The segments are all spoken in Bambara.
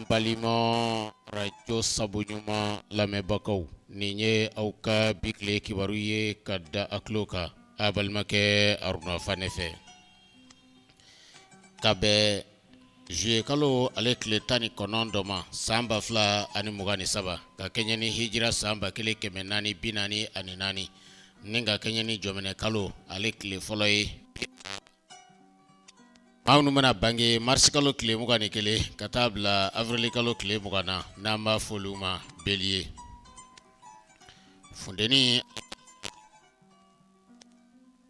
Balima arajo sabu ɲuman lamɛnbagaw, nin ye aw ka bi tile kibaru ye ka da a tulo kan a balimakɛ Aruna Fanɛ fɛ. Ka bɛn juillet kalo ale tile 19 ma san 2023, ka kɛɲɛ ni hijira san 1444, ni ka kɛɲɛ ni jɔminɛ kalo ale tile fɔlɔ ye. Maa minnu mana bange marisi kalo tile 21 ka taa bila avril kalo tile 20 na, n'an b'a fɔ olu ma bélier. Funteni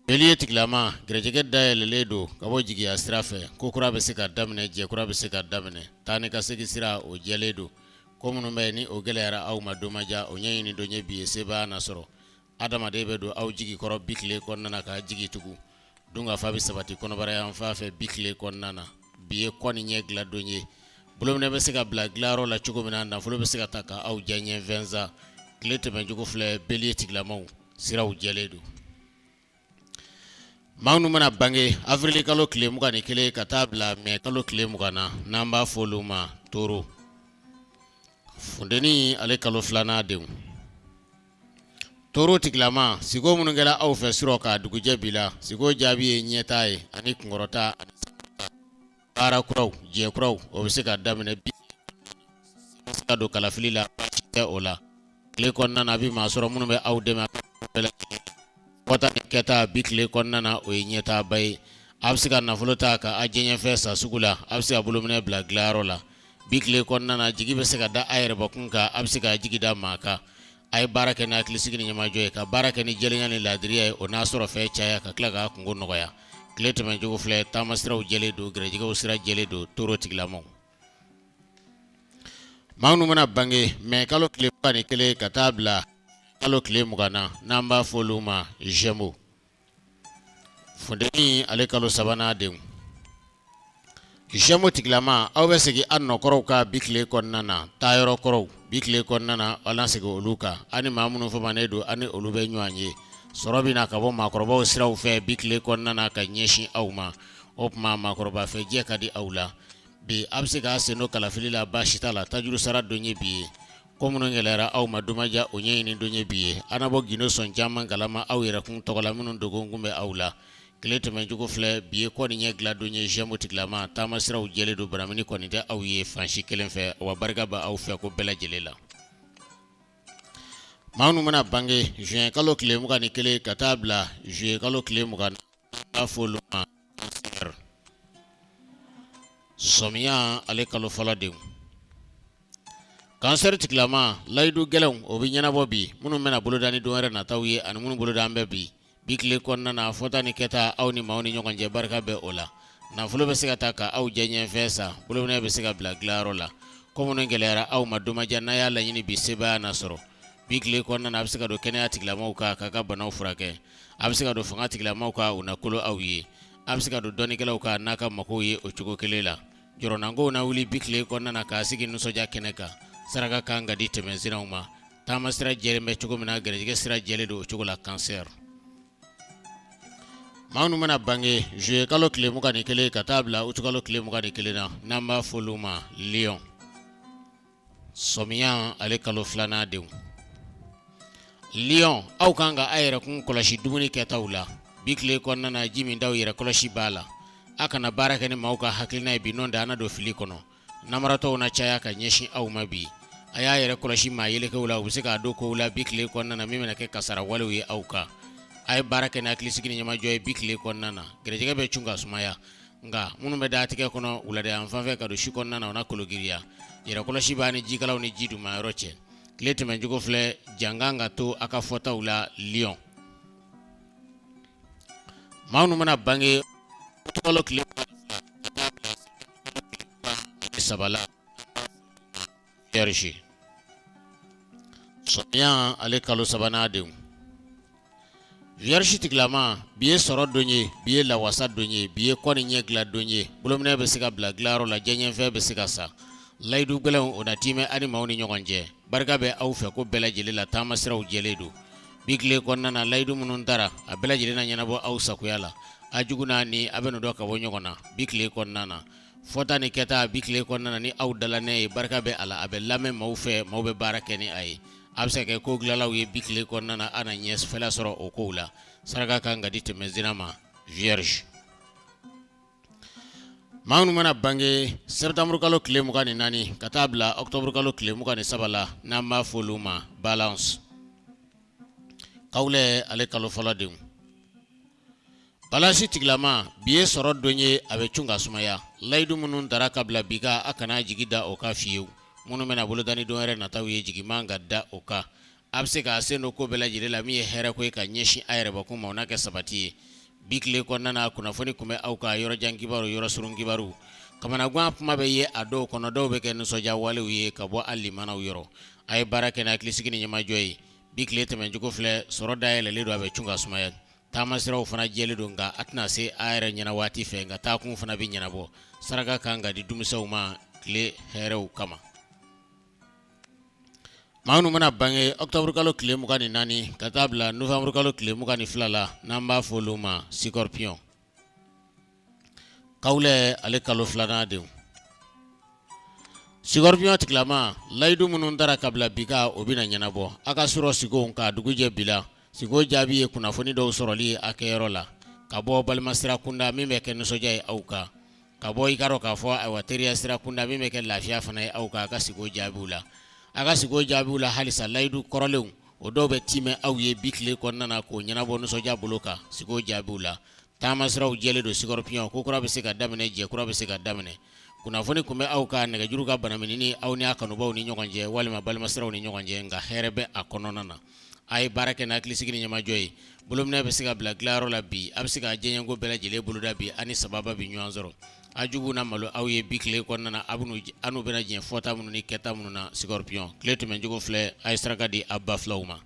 bélier tigilama gɛrɛjɛgɛ dayɛlɛlen don ka bɔ jigiya sira fɛ, ko kura bɛ se ka daminɛ, jɛ kura bɛ se ka daminɛ, taa ni ka segin sira o jɛlen don. Ko minnu bɛ ni o gɛlɛyara aw ma don ma ja, o ɲɛɲini don ye bi ye, sebaaya na sɔrɔ. Adamaden bɛ don aw jigi kɔrɔ bi tile kɔnɔna na k'a jigi tugu. Dunkafa bɛ sabati kɔnɔbara yan fan fɛ bi tile kɔnɔna na. Bi ye kɔ ni ɲɛ dilan don ye. Bolominɛ bɛ se ka bila dilanyɔrɔ la cogo min na, nafolo bɛ se ka ta ka aw diya ɲɛ fɛn san. Tile tɛmɛncogo filɛ, bélier tigilamaw, siraw jɛlen don. Maa minnu mana bange avril kalo tile 21 ka taa bila mai kalo tile 20 na, n'an b'a fɔ olu ma taureau. Funteni ale kalo filanan denw. Taureau tigilama, siko minnu kɛra aw fɛ surɔ k'a dugujɛ bi la, siko jaabi ye ɲɛtaa ye ani kunkɔrɔta ani baara kuraw, jɛ kuraw, o bɛ se ka daminɛ bi, se ka don kalafili la, baasi tɛ o la. Tile kɔnɔna na, a bɛ maa sɔrɔ minnu bɛ aw dɛmɛ fɔta ni kɛta. Bi tile kɔnɔna na, o ye ɲɛtaaba ye. A bɛ se ka nafolo ta ka a diyaɲɛfɛn san sugu la, a bɛ se ka bolominɛ bila dilanyɔrɔ la. Bi tile kɔnɔna na, jigi bɛ se ka da a yɛrɛbakun kan, a bɛ se ka jigi da maa kan. A ye baara kɛ ni hakilisigi ni ɲɛmajɔ ye, ka baara kɛ ni jɛlenya ni laadiriya ye, o n'a sɔrɔ fɛn caya ka tila k'a kungo nɔgɔya. Tile tɛmɛncogo filɛ, taama siraw jɛlen don, gɛrɛjɛgɛw sira jɛlen don. Taureau tigilamaw, maa minnu mana bange mai kalo tile 21 ka taa bila kalo tile 20 na, n'an b'a fɔ olu ma Gémeaux. Funteni ale kalo sabanan denw. Gémeaux tigilama, aw bɛ segin a nɔkɔrɔw kan bi tile kɔnɔna na, taayɔrɔ kɔrɔw bi tile kɔnɔna na, aw na segin olu kan. Aw ni maa minnu famanen don, aw ni olu bɛ ɲɔgɔn ye. Sɔrɔ bɛ na ka bɔ maakɔrɔbaw siraw fɛ bi tile kɔnɔna na ka ɲɛsin aw ma. O tuma maakɔrɔba fɛ jɛ ka di aw la bi. A bɛ se k'a sen don kalafili la, baasi t'a la. Tajuru sara don ye bi ye. Ko minnu gɛlɛyara aw ma don ma ja, o ɲɛɲini don ye bi ye. A na bɔ gindo sɔn caman kalama aw yɛrɛkun tɔgɔ la minnu dogo kun bɛ aw la. Tile tɛmɛncogo filɛ, bi ye kɔ ni ɲɛ dilan don ye. Gémeaux tigilama, taama siraw jɛlen don, banamini kɔni tɛ aw ye fan si kelen fɛ, wa barika bɛ aw fɛ ko bɛɛ lajɛlen la. Maa minnu mana bange juin kalo tile 21 ka taa bila juillet kalo tile 20 na, b'a fɔ olu ma Cancer. Sɔmiya ale kalo fɔlɔ denw. Cancer tigilama, layidu gɛlɛnw o bɛ ɲɛnabɔ bi, minnu bɛna boloda ni don wɛrɛ nataw ye ani minnu boloda bɛ bi. Bi tile kɔnɔna na, fɔta ni kɛta aw ni maaw ni ɲɔgɔn cɛ, barika bɛ o la. Nafolo bɛ se ka ta ka aw diyaɲɛfɛn san, bolominɛ bɛ se ka bila dilanyɔrɔ la. Ko minnu gɛlɛyara aw ma don ma ja, n'a y'a laɲini bi, sebaaya na sɔrɔ. Bi tile kɔnɔna na, a bɛ se ka don kɛnɛya tigilamaw kan k'a ka banaw furakɛ. A bɛ se ka don fanga tigilamaw kan, u na kolo aw ye. A bɛ se ka don dɔnnikɛlaw kan n'a ka makow ye o cogo kelen la. Jɔrɔnankow na wuli bi tile kɔnɔna na k'a sigi nisɔndiya kɛnɛ kan. Saraka kan ka di tɛmɛsiraw ma. Taama sira jɛlen bɛ cogo min na, gɛrɛjɛgɛ sira jɛlen don o cogo la Cancer. Maa minnu mana bange juillet kalo tile 21 ka taa bila août kalo tile 21 na, n'an b'a fɔ olu ma Lion. Sɔmiya ale kalo filanan denw. Lion, aw kan ka a yɛrɛkun kɔlɔsi dumuni kɛtaw la bi tile kɔnɔna na. Ji mintaw yɛrɛ kɔlɔsi b'a la. A kana baara kɛ ni maaw ka hakilina ye bi, n'o tɛ a na don fili kɔnɔ. Namaratɔw na caya ka ɲɛsin aw ma bi. A y'a yɛrɛ kɔlɔsi maa yelekew la, u bɛ se k'a don kow la bi tile kɔnɔna na min bɛna kɛ kasara walew ye aw kan. A ye baara kɛ ni hakilisigi ni ɲɛmajɔ ye bi tile kɔnɔna na. Gɛrɛjɛgɛ bɛ cun ka sumaya, nka minnu bɛ da tigɛ kɔnɔ wulada yan fan fɛ ka don su kɔnɔna na, o na kologiriya. Yɛrɛ kɔlɔsi b'a ni jikalaw ni ji duman yɔrɔ cɛ. Tile tɛmɛncogo filɛ, jankan ka to a ka fɔtaw la Lion. Maa minnu mana bange kalo tile 23 la, Vierge. Sɔmiya ale kalo sabanan denw. Vierge tigilama, bi ye sɔrɔ don ye, bi ye lawasa don ye, bi ye kɔ ni ɲɛ dilan don ye. Bolominɛ bɛ se ka bila dilanyɔrɔ la, diyaɲɛfɛn bɛ se ka san. Layidu gɛlɛnw o na tiimɛ aw ni maaw ni ɲɔgɔn cɛ. Barika bɛ aw fɛ ko bɛɛ lajɛlen la, taama siraw jɛlen don. Bi tile kɔnɔna na, layidu minnu tara, a bɛɛ lajɛlen na ɲɛnabɔ aw sagoya la. A jugu n'a ni a bɛ n'o dɔn ka bɔ ɲɔgɔn na bi tile kɔnɔna na. Fɔta ni kɛta bi tile kɔnɔna na ni aw dalanɛ ye, barika bɛ a la, a bɛ lamɛn maaw fɛ, maaw bɛ baara kɛ ni a ye. A bɛ se ka kɛ ko dilanlaw ye bi tile kɔnɔna na, a na ɲɛfɛla sɔrɔ o kow la. Saraka kan ka di tɛmɛsina ma, vierge. Maa minnu mana bange septembre kalo tile 24 ka taa bila octobre kalo tile 23 la, n'an b'a fɔ olu ma balance. Kawulɛ ale kalo fɔlɔ denw. Balance tigilama, bi ye sɔrɔ don ye, a bɛ cun ka sumaya. Layidu minnu tara ka bila bi kan, a kana jigi da o kan fiyewu. Minnu bɛna boloda ni don wɛrɛ nataw ye, jigi man ka da o kan. A bɛ se k'a sen don ko bɛɛ lajɛlen la min ye hɛrɛ ko ye ka ɲɛsin a yɛrɛbakun ma, o n'a kɛ sabati ye. Bi tile kɔnɔna na, kunnafoni kun bɛ aw ka yɔrɔjan kibaru, yɔrɔ surun kibaru, kamanagan kuma bɛ ye a dɔw kɔnɔ, dɔw bɛ kɛ nisɔndiya walew ye ka bɔ a limanaw yɔrɔ. A ye baara kɛ ni hakilisigi ni ɲɛmajɔ ye. Bi tile tɛmɛncogo filɛ, sɔrɔ dayɛlɛlen don, a bɛ cun ka sumaya. Taamasiraw fana jɛlen don, nka a tɛna se a yɛrɛ ɲɛna waati fɛ, nka taakun fana bɛ ɲɛnabɔ. Saraka kan ka di denmisɛnw ma tile hɛrɛw kama. Maa minnu mana bange octobre kalo tile 24 ka taa bila novembre kalo tile 22 la, n'an b'a fɔ olu ma scorpion. Kawulɛ ale kalo filanan denw. Scorpion tigilama, layidu minnu tara ka bila bi kan, o bɛna ɲɛnabɔ. A ka sɔrɔ siko k'a dugujɛ bi la. Siko jaabi ye kunnafoni dɔw sɔrɔli ye a kɛyɔrɔ la ka bɔ balimasira kunda min bɛ kɛ nisɔndiya ye aw kan, ka bɔ i k'a dɔn k'a fɔ ayiwa teriya sira kunda min bɛ kɛ lafiya fana ye aw kan. A ka siko jaabiw la, a ka siko jaabiw la halisa layidu kɔrɔlenw, o dɔw bɛ timɛ aw ye bi tile kɔnɔna na k'o ɲɛnabɔ nisɔndiya bolo kan. Siko jaabiw la, taamasiraw jɛlen don scorpion, ko kura bɛ se ka daminɛ, jɛ kura bɛ se ka daminɛ. Kunnafoni kun bɛ aw ka nɛgɛjuru ka banaminini aw ni a kanubaw ni ɲɔgɔn cɛ walima balimasiraw ni ɲɔgɔn cɛ, nka hɛrɛ bɛ a kɔnɔna na. A ye baara kɛ ni hakilisigi ni ɲɛmajɔ ye. Bolominɛ bɛ se ka bila dilanyɔrɔ la bi, a bɛ se ka diyaɲɛko bɛɛ lajɛlen boloda bi, a ni sababa bɛ ɲɔgɔn sɔrɔ. A juguw na malo aw ye bi tile kɔnɔna na, a n'u bɛna jɛ fɔta minnu ni kɛta minnu na. Scorpion tile tɛmɛncogo filɛ, a ye saraka di a ba filaw ma.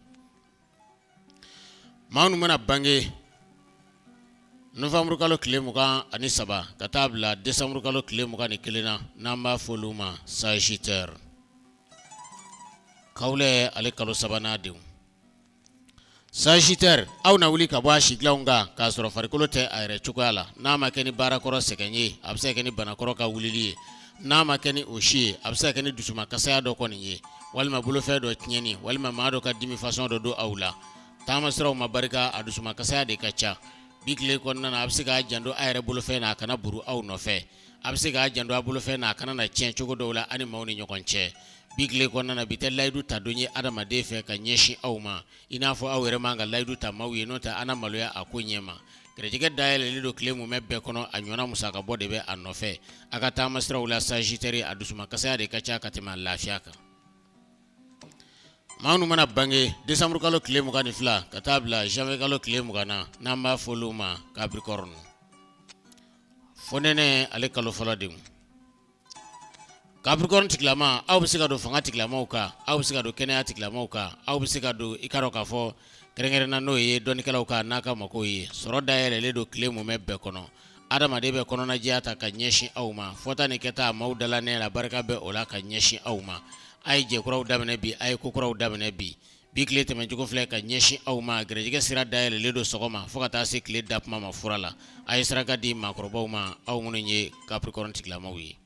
Maa minnu mana bange novembre kalo tile 23 ka taa bila décembre kalo tile 21 na, n'an b'a fɔ olu ma sagittaire. Kawulɛ ale kalo sabanan denw. Sagittaire, aw na wuli ka bɔ a sigilanw kan k'a sɔrɔ farikolo tɛ a yɛrɛ cogoya la. N'a ma kɛ ni baarakɔrɔ sɛgɛn ye, a bɛ se ka kɛ ni banakɔrɔ ka wulili ye. N'a ma kɛ ni o si ye, a bɛ se ka kɛ ni dusumakasaya dɔ kɔni ye, walima bolofɛn dɔ tiɲɛni, walima maa dɔ ka dimi fasɔn dɔ don aw la. Taamasiraw ma barika, a dusumakasaya de ka ca. Bi tile kɔnɔna na, a bɛ se k'a janto a yɛrɛ bolofɛn na, a kana buru aw nɔfɛ. A bɛ se k'a janto a bolofɛn na, a kana na tiɲɛ cogo dɔw la ani maaw ni ɲɔgɔn cɛ. Bi tile kɔnɔna na, bi tɛ layidu ta don ye adamaden fɛ ka ɲɛsin aw ma, i n'a fɔ aw yɛrɛ man ka layidu ta maaw ye, n'o tɛ an na maloya a ko ɲɛ ma. Garijɛgɛ dayɛlɛlen don tile mumɛ bɛɛ kɔnɔ, a ɲɔgɔnna musaka bɔ de bɛ a nɔfɛ. A ka taamasiraw la, sagittaire, a dusumakasaya de ka ca ka tɛmɛ a lafiya kan. Maa minnu mana bange décembre kalo tile 22 ka taa bila janvier kalo tile 20 na, n'an b'a fɔ olu ma capricorne. Fonɛnɛ ale kalo fɔlɔ denw. Capricorne tigilama, aw bɛ se ka don fanga tigilamaw kan, aw bɛ se ka don kɛnɛya tigilamaw kan, aw bɛ se ka don i k'a dɔn k'a fɔ kɛrɛnkɛrɛnna n'o ye dɔnnikɛlaw kan n'a ka makow ye. Sɔrɔ dayɛlɛlen don tile mumɛ bɛɛ kɔnɔ. Adamaden bɛ kɔnɔnajɛya ta ka ɲɛsin aw ma. Fɔta ni kɛta, maaw dala nɛ la, barika bɛ o la ka ɲɛsin aw ma. A ye jɛ kuraw daminɛ bi, a ye ko kuraw daminɛ bi. Bi tile tɛmɛncogo filɛ ka ɲɛsin aw ma. Garijɛgɛ sira dayɛlɛlen don sɔgɔma fo ka taa se tile da kuma ma fura la. A ye saraka di maakɔrɔbaw ma, aw minnu ye Capricorne tigilamaw ye.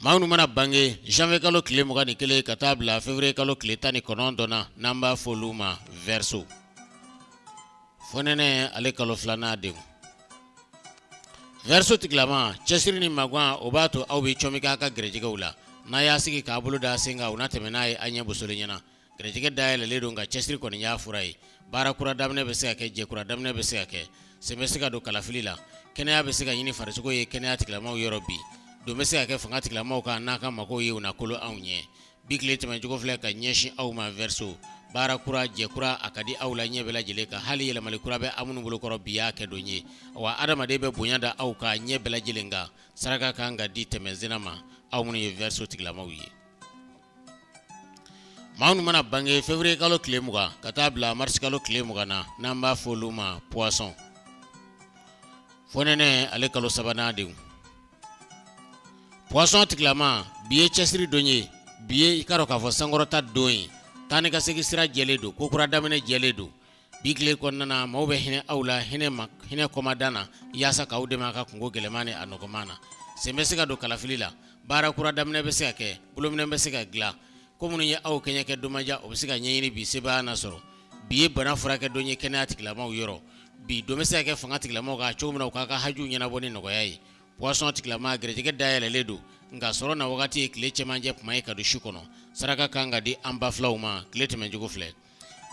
Maa minnu mana bange janvier kalo tile 21 ka taa bila février kalo tile 19 na, n'an b'a fɔ olu ma Verseau. Fonɛnɛ ale kalo filanan denw. Verseau tigilama, cɛsiri ni magan, o b'a to aw bɛ cɔmi k'a ka garijɛgɛw la. N'a y'a sigi k'a bolo da sen kan, u na tɛmɛ n'a ye a ɲɛ bosolen ɲɛna. Garijɛgɛ dayɛlɛlen don, nka cɛsiri kɔni y'a fura ye. Baara kura daminɛ bɛ se ka kɛ, jɛ kura daminɛ bɛ se ka kɛ, sen bɛ se ka don kalafili la, kɛnɛya bɛ se ka ɲini farisogo ye kɛnɛya tigilamaw yɔrɔ bi. Don bɛ se ka kɛ fanga tigilamaw kan n'a ka makow ye, u na kolo anw ɲɛ. Bi tile tɛmɛncogo filɛ ka ɲɛsin aw ma Verseau. Baara kura, jɛ kura, a ka di aw la ɲɛ bɛɛ lajɛlen kan. Hali yɛlɛmali kura bɛ aw minnu bolokɔrɔ, bi y'a kɛ don ye. Wa adamaden bɛ bonya da aw kan ɲɛ bɛɛ lajɛlen kan. Saraka kan ka di tɛmɛsina ma, aw minnu ye Verseau tigilamaw ye. Maa minnu mana bange février kalo tile 20 ka taa bila mars kalo tile 20 na, n'an b'a fɔ olu ma poisson. Fonɛnɛ ale kalo sabanan denw. Poisson tigilama, bi ye cɛsiri don ye, bi ye i k'a dɔn k'a fɔ sankɔrɔta don ye. Taa ni ka segin sira jɛlen don, ko kura daminɛ jɛlen don. Bi tile kɔnɔna na, maaw bɛ hinɛ aw la, hinɛ ma hinɛ kɔmadan na, yaasa k'aw dɛmɛ a ka kunko gɛlɛman ni a nɔgɔman na. Sen bɛ se ka don kalafili la, baara kura daminɛ bɛ se ka kɛ, bolominɛ bɛ se ka dilan, ko minnu ye aw kɛɲɛ kɛ domaja, o bɛ se ka ɲɛɲini bi, sebaaya na sɔrɔ. Bi ye bana furakɛ don ye kɛnɛya tigilamaw yɔrɔ. Bi don bɛ se ka kɛ fanga tigilamaw kan cogo min na u k'a ka haju ɲɛnabɔ ni nɔgɔya ye. Poisson tigilama, gɛrɛjɛgɛ dayɛlɛlen don, nka sɔrɔ na wagati ye tile cɛmancɛ tuma ye ka don su kɔnɔ. Saraka kan ka di an ba filaw ma. Tile tɛmɛncogo filɛ.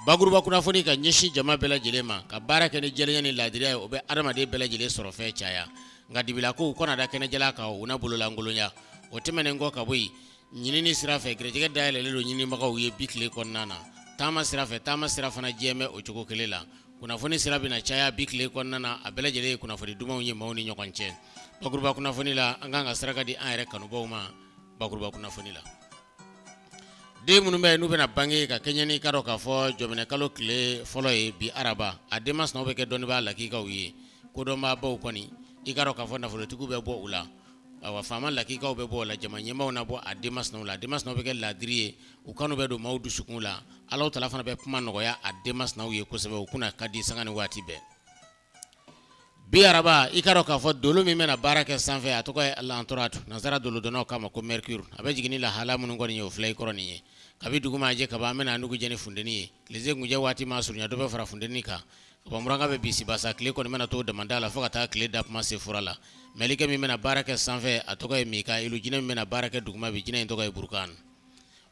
Bakuruba kunnafoni ka ɲɛsin jama bɛɛ lajɛlen ma, ka baara kɛ ni jɛlenya ni laadiriya ye, o bɛ adamaden bɛɛ lajɛlen sɔrɔ fɛn caya, nka dibila kow kana da kɛnɛjɛla kan, u na bololankolonya. O tɛmɛnen kɔ ka bɔ yen, ɲinini sira fɛ, gɛrɛjɛgɛ dayɛlɛlen don ɲinibagaw ye bi tile kɔnɔna na. Taama sira fɛ, taama sira fana jɛlen bɛ o cogo kelen la. Kunnafoni sira bɛna caya bi tile kɔnɔna na, a bɛɛ lajɛlen ye kunnafoni dumanw ye maaw ni ɲɔgɔn cɛ. Bakuruba kunnafoni la, an kan ka saraka di an yɛrɛ kanubaw ma bakuruba kunnafoni la. Den minnu bɛ yen n'u bɛna bange ka kɛɲɛ ni ka dɔn k'a fɔ jɔminɛ kalo tile fɔlɔ ye bi araba, a denmasinaw bɛ kɛ dɔnnibaa lakikaw ye, kodɔnbaabaw kɔni, i ka dɔn k'a fɔ nafolotigiw bɛ bɔ u la, awa faama lakikaw bɛ bɔ o la, jama ɲɛmaaw na bɔ a denmasinaw la. A denmasinaw bɛ kɛ laadiri ye, u kanu bɛ don maaw dusukun la. Alahu taala fana bɛ kuma nɔgɔya a denmasinaw ye kosɛbɛ, u kunna ka di sanga ni waati bɛɛ. Bi araba, i ka dɔn k'a fɔ dolo min bɛna baara kɛ sanfɛ, a tɔgɔ ye lantoratu, nansara dolodɔnnaw k'a ma ko mercure. A bɛ jigin ni lahala minnu kɔni ye, o filɛ i kɔrɔ nin ye. Kabi dugu maa jɛ kaban, an bɛna nugu jɛ ni funteni ye. Tilesen kuncɛ waati maa surunya, dɔ bɛ fara funteni kan. Kabamuranka bɛ bisibasa, tile kɔni bɛna to damanda la fo ka taa tile da kuma se fura la. Mɛlɛkɛ min bɛna baara kɛ sanfɛ, a tɔgɔ ye Mikayilu. Jinɛ min bɛna baara kɛ duguma bi, jinɛ in tɔgɔ ye Burukan.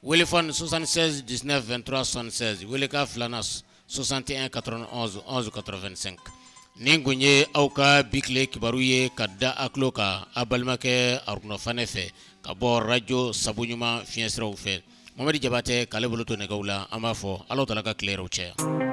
Welefɔni 76 19 23 76, welekan filanan 61 91 11 85. Nin kun ye aw ka bi tile kibaru ye ka da a tulo kan a balimakɛ Aruna Fanɛ fɛ ka bɔ radio Sabu Ɲuman fiɲɛsiraw fɛ. Mamadi Jabatɛ k'ale bolo to nɛgɛw la, an b'a fɔ Alahu taala ka tile hɛrɛw caya.